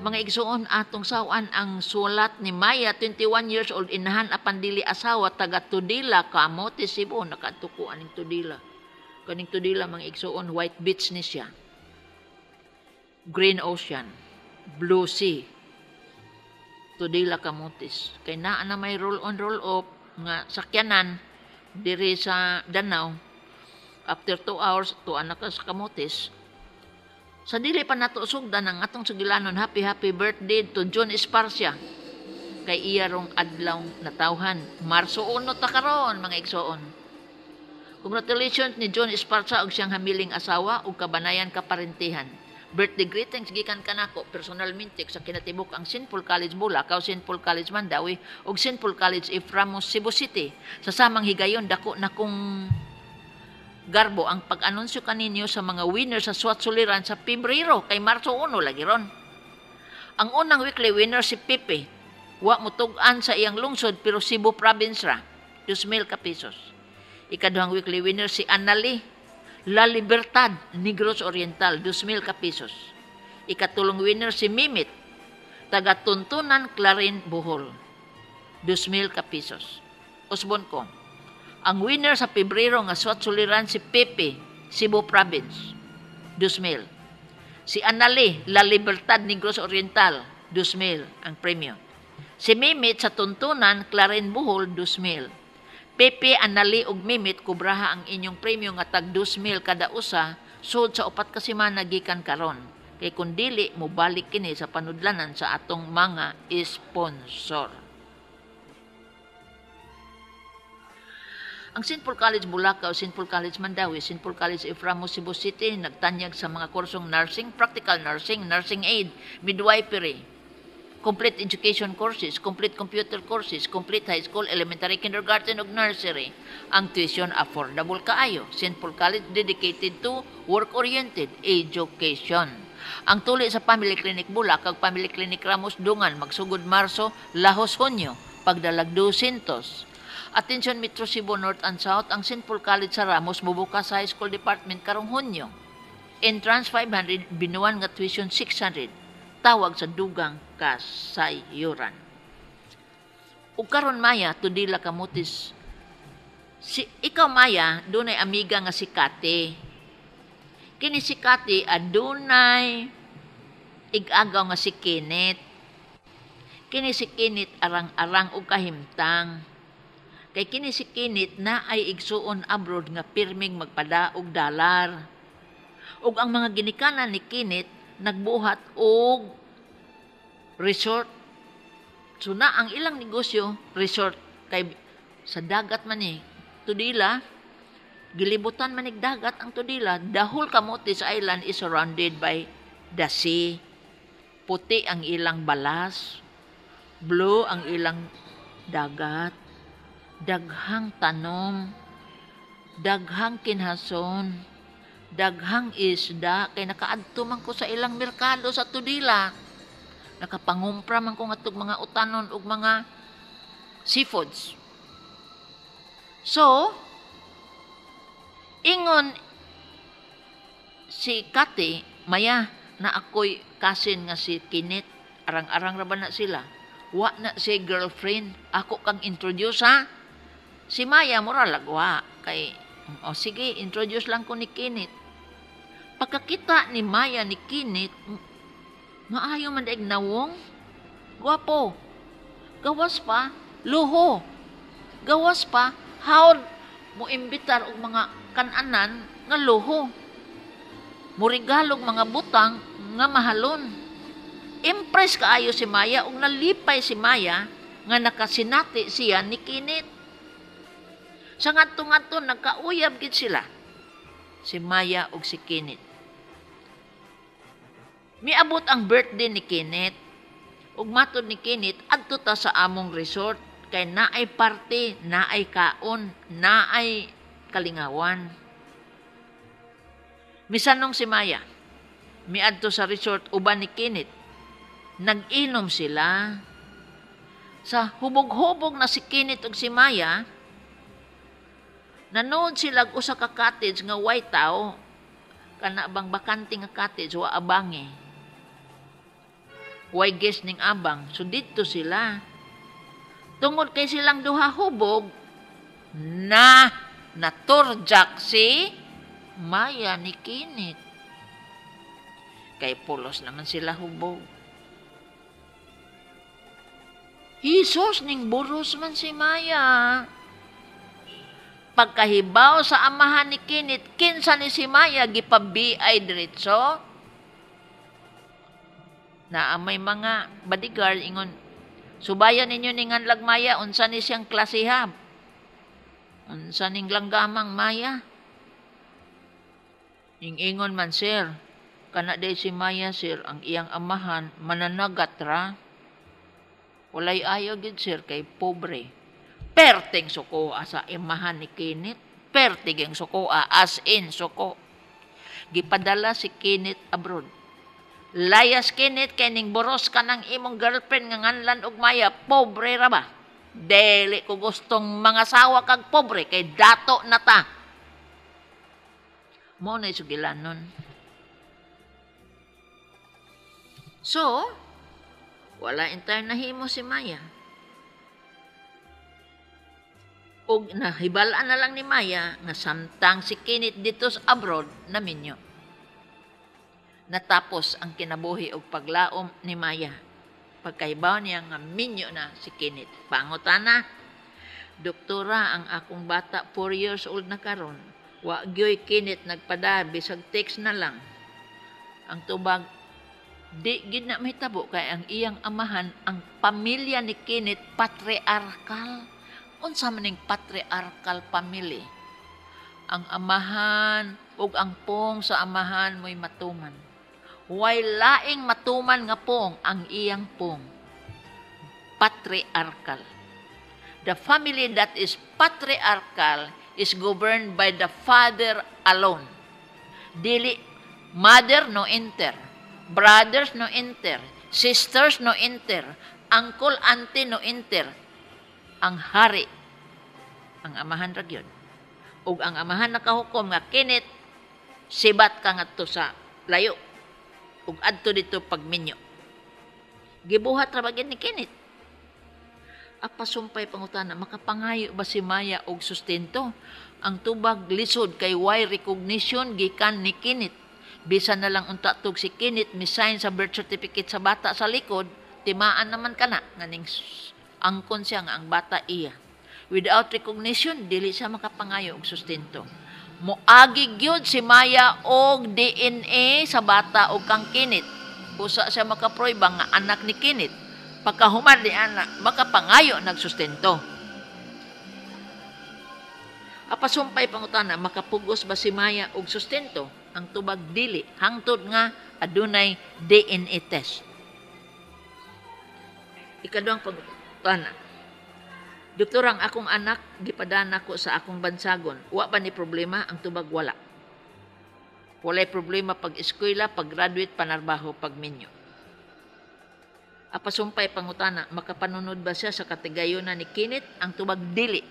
Mga igsuon, atong sawan ang sulat ni Maya, 21 years old, inahan apan dili asawa, taga Tudela, Camotes, Cebu. Nakaadto ko aning Tudela. Kaning Tudela, mga igsuon, white beach ni siya. Green ocean, blue sea. Tudela, Camotes. Kay naa na may roll on roll off nga sakyanan diri sa Danau. After 2 hours, tuan na ka sa Camotes. Sa dili pa nato sugdan ang atong sugilanon, happy happy birthday to John Esparcia. Kay iya rong adlaw natawhan. Marso 1 ta karon, mga igsoon. Congratulations ni John Esparcia og siyang hamiling asawa ug kabanayan kaparentihan. Birthday greetings gikan kanako personalmente sa kinatibuk ang St. Paul College Bulacau, St. Paul College Mandaue ug St. Paul College F. Ramos, Cebu City. Sa samang higayon, dako na kong garbo ang pag-anunsyo kaninyo sa mga winner sa Swat Suliran sa Pebrero kay Marso 1 lagi ron. Ang unang weekly winner si Pepe. Wa mutug-an sa iyang lungsod pero Cebu Province ra. 2,000 ka pesos. Ikaduhang weekly winner si Anali La Libertad, Negros Oriental, 2,000 ka pesos. Ikatulong winner si Mimit, taga Tuntunan, Clarin, Bohol, 2,000 ka pesos. Usbon ko. Ang winner sa Pebrero nga Swat Suliran si Pepe, Cebu Province, 2,000. Si Anali La Libertad, Negros Oriental, 2,000 ang premyo. Si Mimit sa Tuntunan, Clarin, Bohol, 2,000. Pepe, Anali ug Mimit, kubraha ang inyong premyo nga tag 2,000 kada usa sud sa 4 ka semana gikan karon. Kay kun dili, mobalik kini sa panudlanan sa atong mga sponsor. Ang St. Paul College Bulacau, St. Paul College Mandaue, St. Paul College F. Ramos, Cebu City, nagtanyag sa mga kursong nursing, practical nursing, nursing aid, midwifery, complete education courses, complete computer courses, complete high school, elementary, kindergarten ug nursery. Ang tuition affordable kaayo. St. Paul College dedicated to work-oriented education. Ang tuli sa Family Clinic Bulacau, Family Clinic Ramos Dungan, magsugod Marso, Lahos Hunyo, pagdalag 200. Attention Metro Cebu North and South, ang St. Paul College sa Ramos mubukas sa High School Department karong Hunyo. Entrance 500, binuan nga tuition 600. Tawag sa dugang kasayuran. Ug karon Maya, Tudela Camotes. Si ikaw Maya, dunay amiga nga si Kate. Kini si Kate adunay ig-agaw nga si Kenneth. Kini si Kenneth arang-arang og kahimtang. Kay kini si Kenneth na ay igsuon abroad nga pirming magpadaog dalar. Ug ang mga ginikanan ni Kenneth nagbuhat og resort. So na ang ilang negosyo resort kay sa dagat man ni Tudela, gilibutan man nig dagat ang Tudela. The whole Camotes Island is surrounded by the sea. Puti ang ilang balas, blue ang ilang dagat, daghang tanom, daghang kinhason, daghang isda, kay nakaadto man ko sa ilang merkado sa Tudela. Nakapangumpra man ko ngadtog mga utanon ug mga seafoods. So, ingon si Kate, Maya, na ako'y cousin nga si Kenneth, arang-arang ra ba na sila? Wa na si girlfriend, ako kang introduce ha? Si Maya, mura lagwa, kay, o sige, introduce lang ko ni Kenneth. Pagkakita ni Maya ni Kenneth, maayo man daig nawong, gwapo, gawas pa, luho, gawas pa, howd mo imbitar og mga kananan nga luho, murigalog mga butang nga mahalon. Impress kaayo si Maya ug nalipay si Maya nga nakasinati siya ni Kenneth. Sa ngadto-ngadto nagkauyab gid sila, si Maya ug si Kenneth. Miabot ang birthday ni Kenneth. Ug matod ni Kenneth, adto ta sa among resort kay naay party, naay kaon, naay kalingawan. Misanong si Maya, miadto sa resort uban ni Kenneth. Nag-inom sila. Sa hubog-hubog na si Kenneth ug si Maya, nanood sila og usa ka cottage nga way tao, kana bang bakante nga cottage, wa abangi. Way guest ning abang. So didto sila. Tungod kay silang duha hubog, na naturjak si Maya ni Kenneth. Kay pulos naman sila hubog. Jesus ning buros man si Maya. Pagkahibaw sa amahan ni Kenneth, kinsa ni si Maya, gipabiay diretso. Na may mga bodyguard ingon, "Subayan ninyo ning nganlag Maya, unsa ni siyang klasiha? Unsa ning langgamang Maya?" Ingon man, "Sir, kana day si Maya, sir, ang iyang amahan mananagat ra. Walay ayo gid, sir, kay pobre." Perting suko sa imahan ni Kenneth. Perting suko, as in suko. Gipadala si Kenneth abroad. "Layas, Kenneth, kay ning boros ka ng imong girlfriend nga nganlan og Maya, pobre ra ba? Dili ko gustong mga sawa kag pobre kay dato na ta." Mo na sugilanon. So, wala entire nahimo si Maya. Og nahibalaan na lang ni Maya nga samtang si Kenneth dito sa abroad, naminyo. Natapos ang kinabuhi og paglaom ni Maya. Pagkahibaw niya nga minyo na si Kenneth. Pangutana, "Doktora, ang akong bata 4 years old na karon. Wa gyoy Kenneth nagpada, bisag text na lang." Ang tubag, di gid na mahitabo kay ang iyang amahan, ang pamilya ni Kenneth patriarkal. Unsa man ning patriarkal family? Ang amahan ug ang pong sa amahan mo'y matuman. Way laing matuman nga pong ang iyang pong. Patriarchal. The family that is patriarchal is governed by the father alone. Dili mother no enter, brothers no enter, sisters no enter, uncle, auntie no enter. Ang hari, ang amahan ra gyud. Ug ang amahan nakahukom nga, "Kenneth, sibat ka ngadto sa layo ug adto dito pagminyo." Gibuhat ra ba gyud ni Kenneth. Apasumpay pangutana, makapangayo ba si Maya og sustento? Ang tubag, lisod kay way recognition gikan ni Kenneth. Bisan na lang unta tug si Kenneth mi-sign sa birth certificate sa bata sa likod, timaan naman kana nga ning angkon siya nga ang bata iya. Without recognition, dili siya makapangayo og sustento. Moagi gyud si Maya og DNA sa bata og kang Kenneth. Usa siya makaprueba nga anak ni Kenneth. Pagkahuman ni anak, makapangayo nagsustento. Apasumpay pangutana, makapugos ba si Maya og sustento? Ang tubag, dili, hangtod nga adunay DNA test. Ikaduhang pangutana, "Doktor, ang akong anak gipadana ko sa akong bansagon. Wa ba ni problema?" Ang tubag, wala. Walay problema pag eskwela, pag graduate, panarbaho, pag minyo. Apasumpay pangutana, makapanunod ba siya sa katigayunan ni Kenneth? Ang tubag, dili.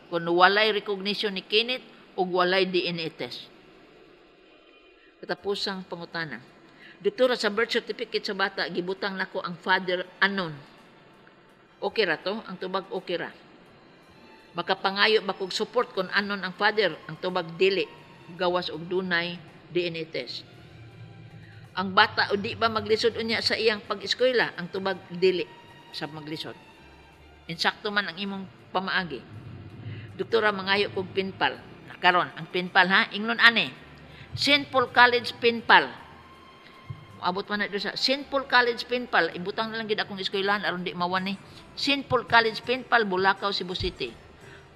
Kung walay recognition ni Kenneth ug walay DNA test. Katapusang pangutana, "Doktora, sa birth certificate sa bata, gibutang nako ang father unknown. Okay ra to?" Ang tubag, okay ra. Makapangayo ba kog support kung unknown ang father? Ang tubag, dili. Gawas og dunay DNA test. Ang bata o di ba maglisod unya sa iyang pag-eskwela? Ang tubag, dili sa maglisod. Insakto man ang imong pamaagi. "Doktora, mangayo kog penpal." Karon, ang penpal ha, ingnon ani. St. Paul College penpal. Abot man na doon sa St. Paul College penpal, ibutang na lang gid akong eskwelahan aron di mawani. St. Paul College penpal, Bulacau, Cebu City.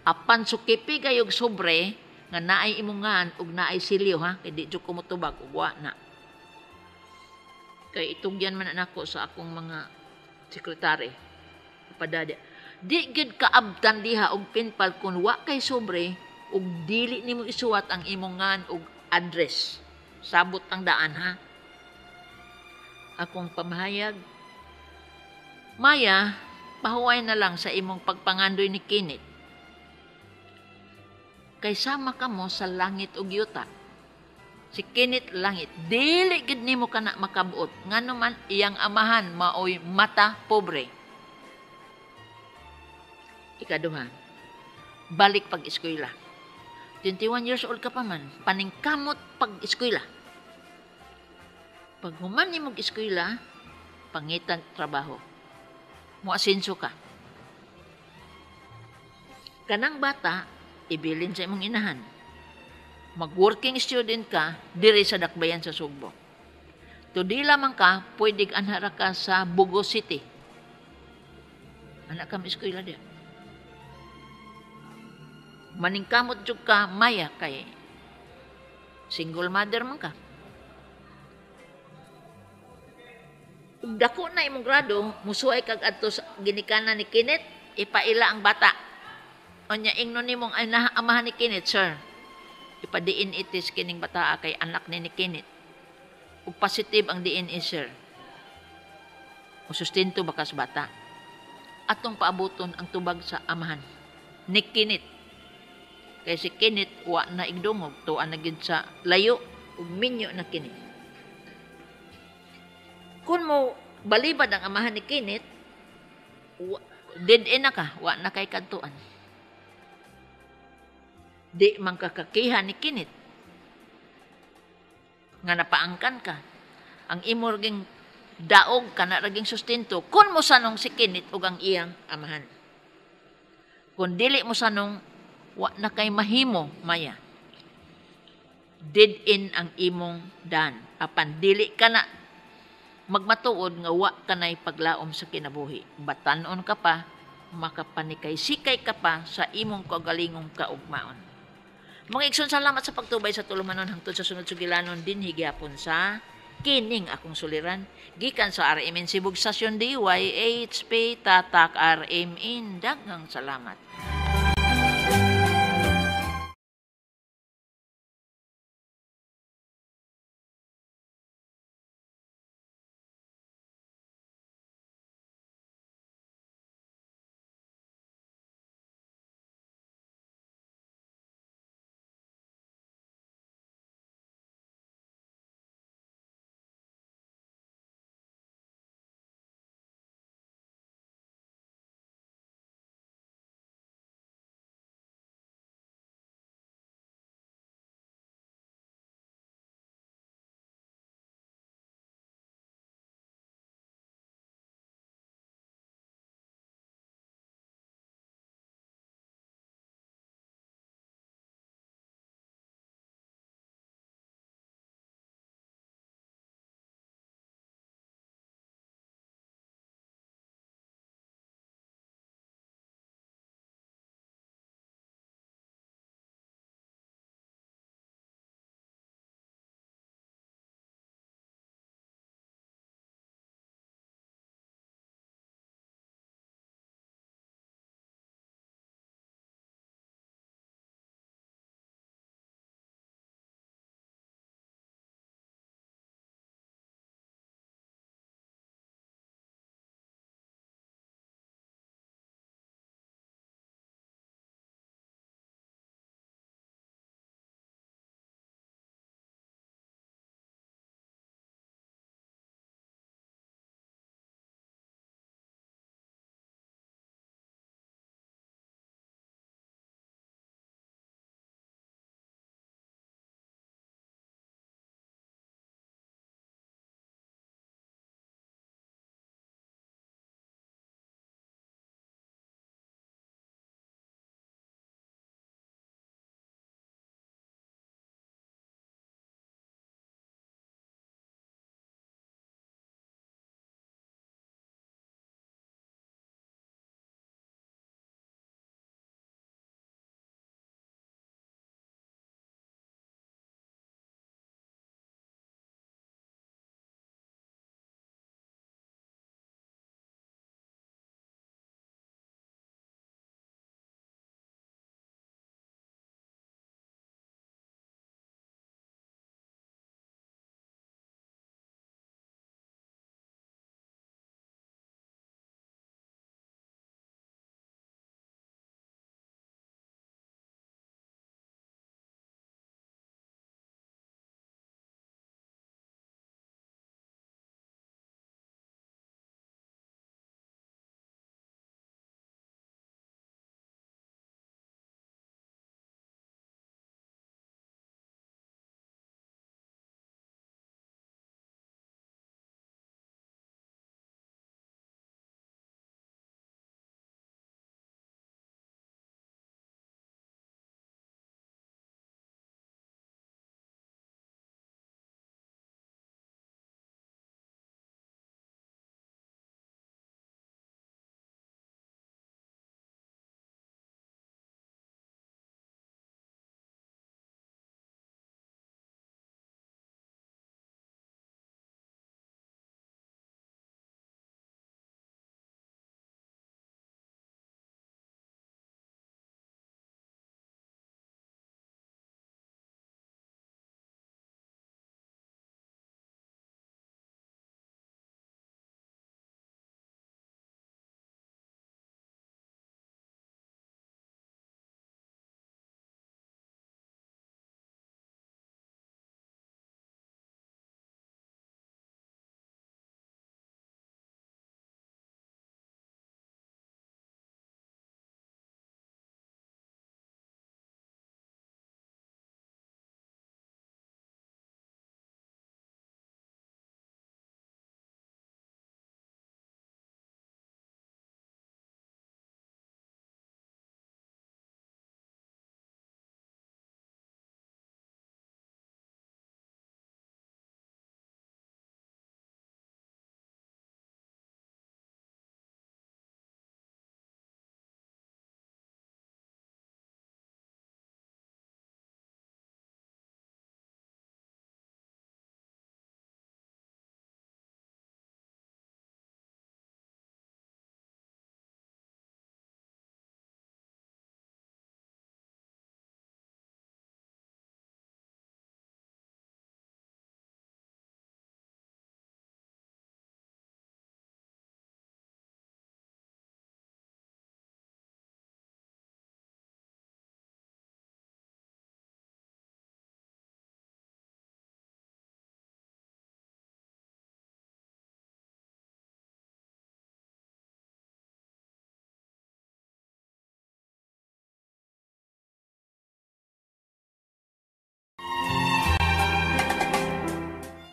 Apan sukipi kayog sobre nga naay imungan ug naay silyo ha, kay di jud ko motubag ug wa na. Kay itugyan man na nako sa akong mga sekretary. Padadi. Di gid kaabtan diha og penpal kun wa kay sobre ug dili nimo isuwat ang imong ngan ug address. Sabot ang daan ha. Akong pamahayag, Maya, pahuway na lang sa imong pagpangandoy ni Kenneth. Kay sama ka mo sa langit ug yuta. Si Kenneth Langit, dili gid nimo kana makabuot, ngano man iyang amahan maoy mata pobre. Ikaduha, balik pag-eskwela. 21 years old ka pa man, paningkamot pag-eskwela. Pag human nimo eskwela, pangitag trabaho. Moasenso ka. Kanang bata, ibilin sa imong inahan. Mag-working student ka, diri sa Dakbayan sa Sugbo. Tudi lamang ka, pwede anhara ka sa Bogo City. Anak ka eskwela diya. Maningkamot jud ka, Maya, kay single mother man ka. Ug dako na imong grado, musuway kag adto sa ginikanan ni Kenneth, ipaila ang bata. Unya ingnon nimong amahan ni Kenneth, "Sir, ipa-DNA test kining bata kay anak ni Kenneth." Ug positive ang DNA, sir. Musustento ba ka sa bata? Atong paabuton ang tubag sa amahan ni Kenneth. Kay si Kenneth wa na igdungog, tuan na gid sa layo ug minyo na kini. Kung mo balibad ang amahan ni Kenneth, dead end na ka, wa na kay kadtuan. Di man kakakiha ni Kenneth nga napaangkan ka. Ang imo raging daog kana raging sustento kun mo sanong si Kenneth ug ang iyang amahan. Kung dili mo sanong, wa na kay mahimo, Maya. Dead end ang imong dan. Apan dili ka na magmatuod nga wa ka na'y paglaom sa kinabuhi. Batanon ka pa, makapanikay-sikay ka pa sa imong kaugalingong kaugmaon. Mga igsoon, salamat sa pagtubay sa tulumanon hangtod sa sunod sugilanon dinhi gihapon sa kining akong suliran gikan sa RMN Cebu Station DYHP Tatak RMN. Daghang salamat.